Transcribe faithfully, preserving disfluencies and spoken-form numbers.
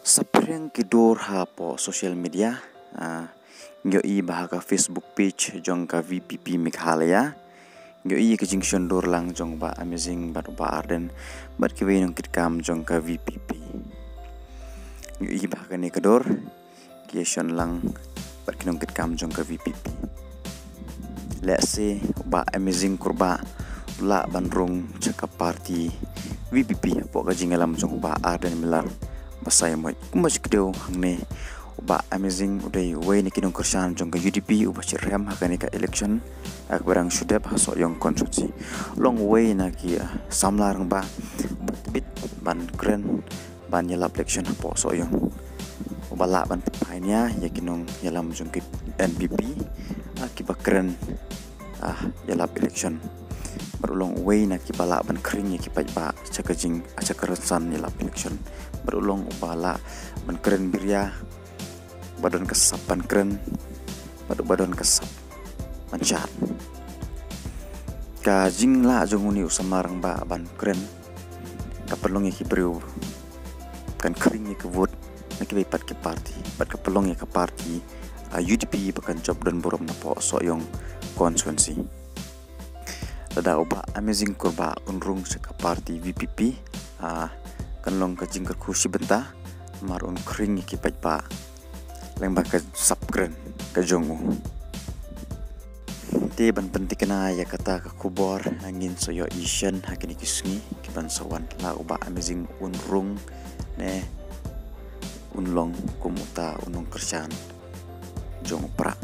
Saphriang ki dur hapoh social media, ah, ngi ïohi ba ha ka Facebook page jong ka V P P Meghalaya ngi ïohi ka jingshon dur lang jong Bah Amazing bad Bah Ardent bad kiwei nongkitkam jong ka V P P. Ngi ïohi ba ha kane ka dur ki ïashon lang bad ki nongkitkam jong ka V P P. Lehse Bah Amazing Kurbah u lah ban rung sha ka party V P P hapoh ka jingïalam jong Bah Ardent Miller Basaiawmoit. Kumba shi kdew hangne, Bah Amazing u dei uwei na ki nongkyrshan jong ka U D P uba shitrhem ha kane ka election, ah, kaba dang shu dep ha Sohiong constituency. U long uwei na ki, ah, samla rangbah uba tbit ban kren ban ïalap election hapoh Sohiong. Uba lah ban pynpaw nia ïa ki nongïalam jong ki N P P, ah, kiba kren, ah, ïalap election. Bad u long uwei na kiba lah ban khring ïa ki paidbah sha ka jing, ah, sha ka rynsan ïalap election. Bad u long uba lah ban kren biria, ba don ka sap ban kren, bad uba don ka sap ban shad. Ka jinglah jong une u samla rangbah ban kren ka pynlong ïa ki briew kan khring ïa ka vote na kiwei pat ki party, bad ka pynlong ïa ka party, ah, U D P ba kan jop don burom napoh Sohiong constituency. Lada u Bah Amazing Kurbah un rung sha ka party V P P, ah, kan long ka jingkyrkhu shi bynta, namar un khring ïa ki paidbah lyngba ka sap kren ka jong u. Te ban pynthikna ïa kata ka khubor, ah, ngin sa ïohi shen ha kine ki sngi kiban sa wan, la u Bah Amazing un rung ne un long kum uta u nongkyrshan jong u Prah.